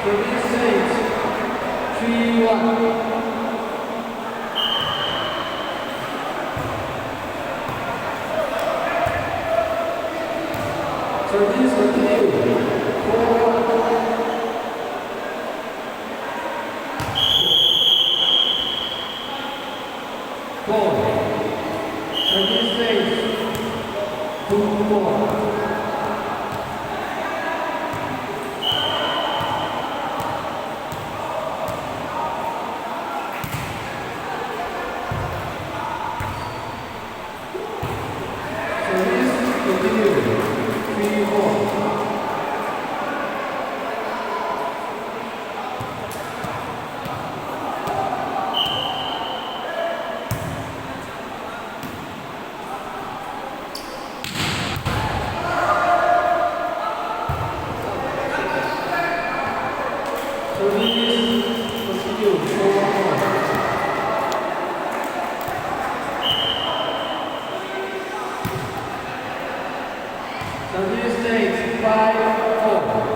Service 8, 3-1. Service continue, 4-1. 4, Service 8, 2-4. Service continue, 3-4. Service continue, 4-4. Service 8, 5-4.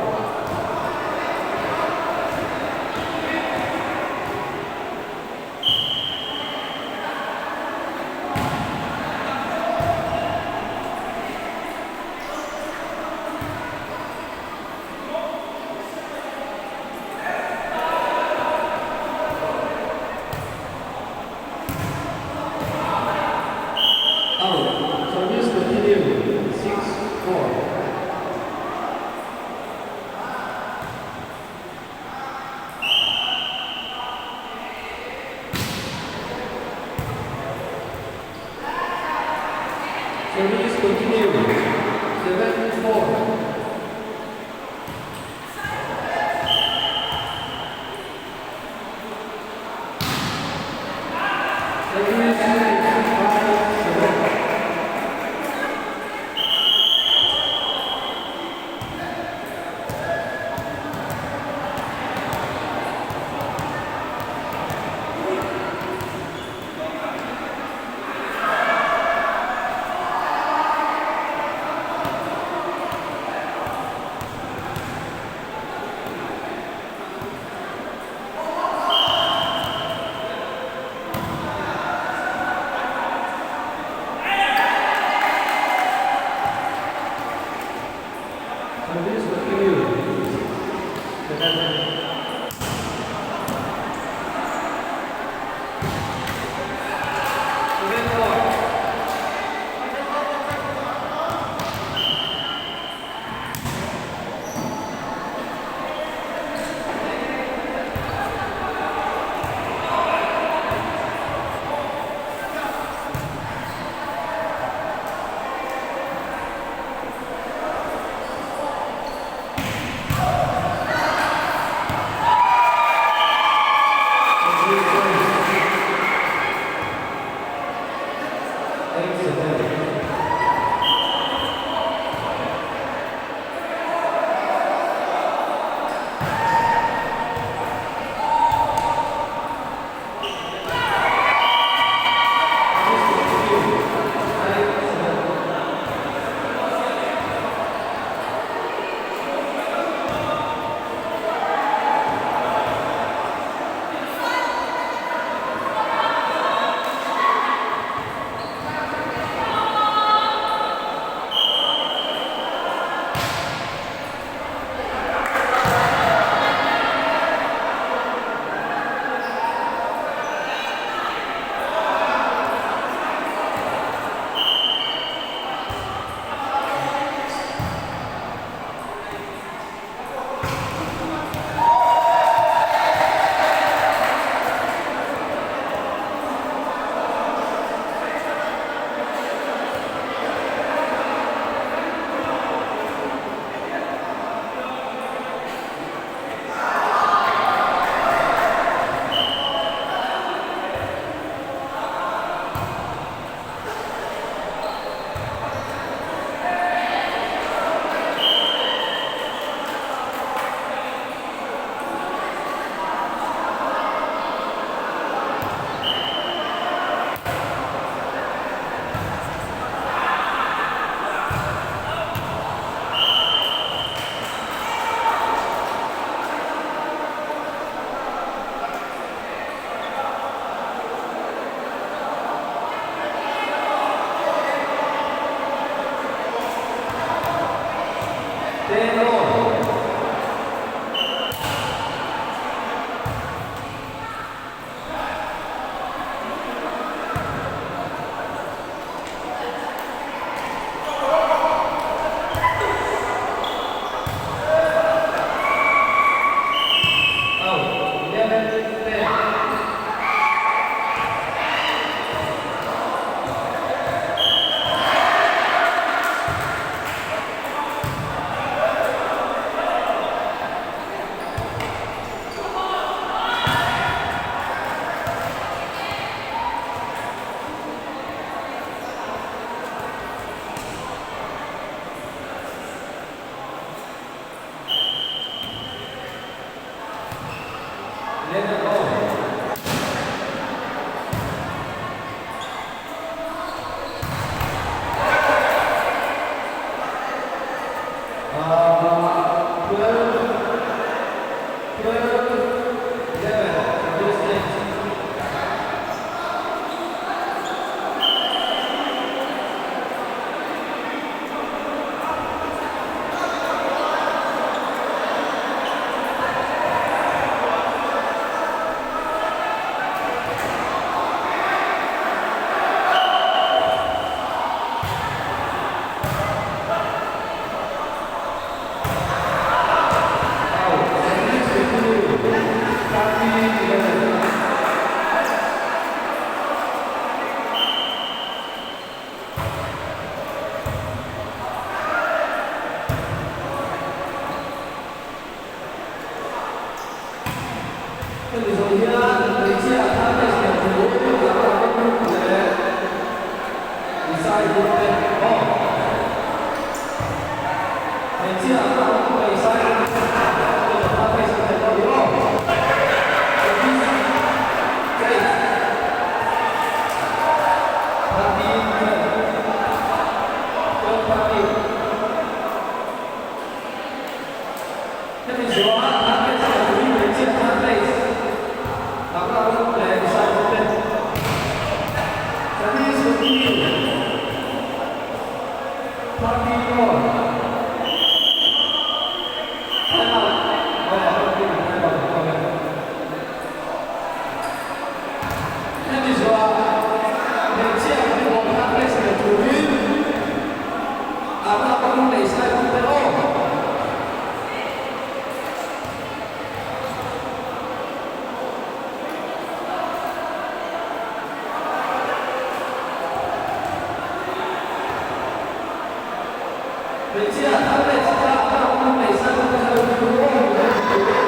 Out. Service continue, 6-4. Service continue, 7-4. Service 5-7. Service continue, 7. 7-4. 10 all. Out. 11, 10. 11 all. 12, 12, 11. Service next. Out. Service continue. 13, 11. Hemi zawh hian hmeichhia thar test nei tur a lo awm leh Isai bur te aw hmeichhia a awm leh Isai bur te thar test nei tur ni aw Service change 13, 12, 12, 13. Hemi zawha thar test nei tur hi hmeichhia thar test a awm leh Isai bur te. Service continue. 13 all. Time out. Oh, time out. Okay. Hemi zawha hmeichhia ball thar test nei turin a awm leh Isai bur te aw. Hmeichhia thar test a awm leh Isai bur te aw.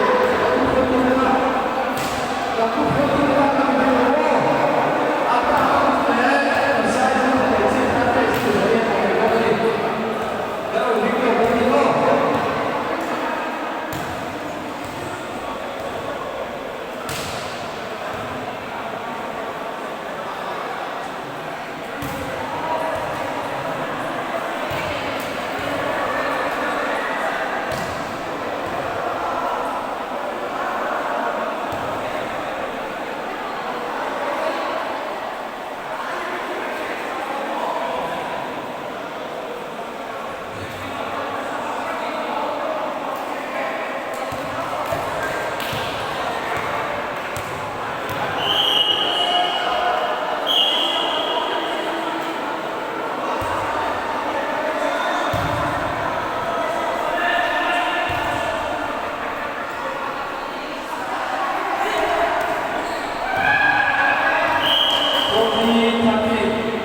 14, 13.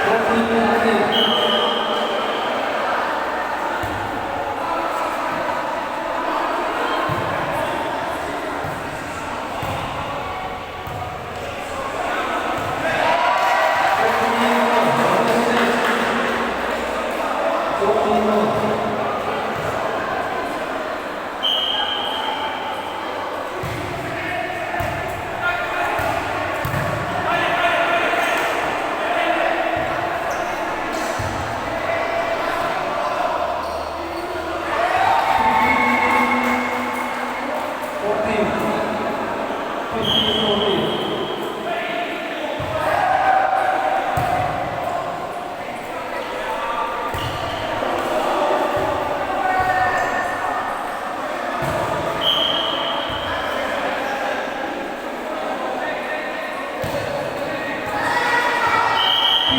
14, 13.